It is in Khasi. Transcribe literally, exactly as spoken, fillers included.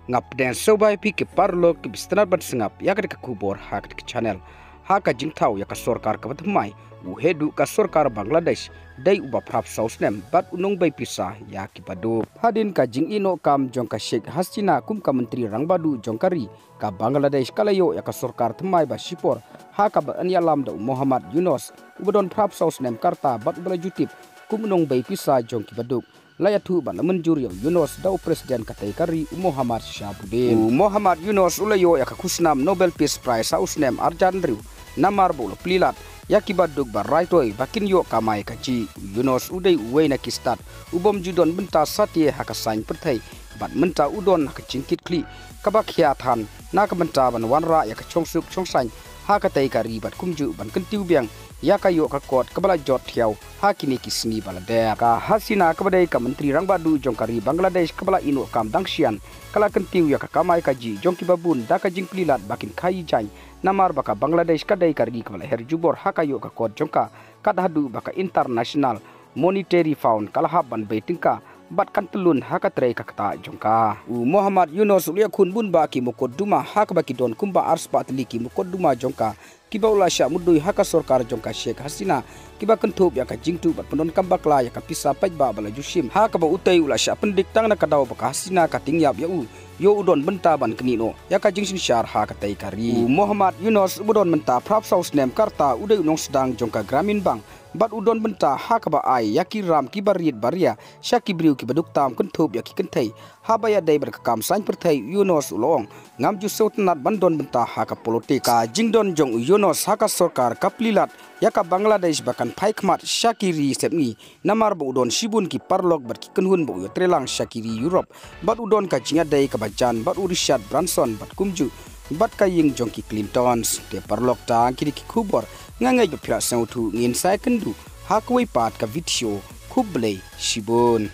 Nga pdiang sngewbha ïa phi ki paralok kiba sngewtynnat ban sngap ïa kane ka khubor ha kane ka channel. Ha ka jingthaw ïa ka sorkar kaba thymmai, u heh duh ka sorkar Bangladesh dei uba phra phew saw snem bad u nongbei pisa ïa ki baduk. Hadien ka jingïehnoh kam jong ka Sheikh Hasina kum ka Myntri Rangbah Duh jong ka ri, ka Bangladesh ka la ïoh ïa ka sorkar thymmai ba shipor ha kaba yn ïalam da u Muhammad Yunus uba don phra phew saw snem ka rta bad uba la ju tip kum u nongbei pisa jong ki baduk. La ïathuh ba la mynjur ïa u Yunus da u President katei ka ri, u Muhammad Shahabuddin. U Muhammad Yunus u la ïoh ïa ka khusnam Nobel Peace Prize ha u snem arhajar hynriew namar ba u la plie lad ïa ki baduk ba rai toi ba kin ïoh kamai kajih. U Yunus u dei uwei na ki stad u bym ju don bynta satia ha ka saiñ pyrthei, bad mynta u don ha ka jingkitkhlieh kaba khia than na ka bynta ban wanrah ïa ka shongsuk shongsaiñ ha katei ka ri bad kumjuh ban kyntiew biang ïa ka ïoh ka kot kaba la jot thiaw ha kine ki sngi ba la dep. Ka Hasina kaba dei ka Myntri Rangbah Duh jong ka ri Bangladesh kaba la ïehnoh kam dang shen, ka la kyntiew ïa ka kamai kajih jong ki babun da ka jingplie lad ba kin khaïi jaiñ, namar ba ka Bangladesh ka dei ka ri kaba la her jubor ha ka ïoh ka kot jong ka, kat haduh ba ka International Monetary Fund ka la hap ban bei tyngka bad kan tyllun ha ka trei ka ktah jong ka. U Muhammad Yunus u la ïakhun bun bah ki mukotduma ha kaba ki don kumba arspah tylli ki mukotduma jong ka, kiba u la shah mudui ha ka sorkar jong ka Sheikh Hasina, kiba kynthup ïa ka jingtuh bad pyndonkam bakla ïa ka pisa paidbah ba la ju shim, ha kaba utei u la shah pyndik tang na ka daw ba ka Hasina ka tieng ïap ïa u, ïoh u don bynta ban knieh noh ïa ka jingsynshar ha katei ka ri. U Muhammad Yunus uba don mynta phra phew saw snem ka rta u dei u nongsdang jong ka Gramin Bank bad u don bynta ha kaba ai ïa ki ram kiba ried baria sha ki briew kiba duk tam kynthup ïa ki kynthei. Haba ïadei bad ka kam saiñ pyrthei, u Yunus u la ong, ngam ju sngewtynnat ban don bynta ha ka politik. Ka jingdon jong u Yunus ha ka sorkar ka plie lad ïa ka Bangladesh ba kan phai khmat sha ki ri sepngi, namar ba u don shibun ki paralok bad ki kynhun ba u ïatreilang sha ki ri Europe, bad u don ka jingïadei kaba jan bad u Richard Branson bad kumjuh bad ka ïing jong ki Clintons. Te paralok, tang kine ki khubor, nga ngeit ba phi la sngewthuh, ngin sa ïakynduh ha kawei pat ka video. Khublei shibun.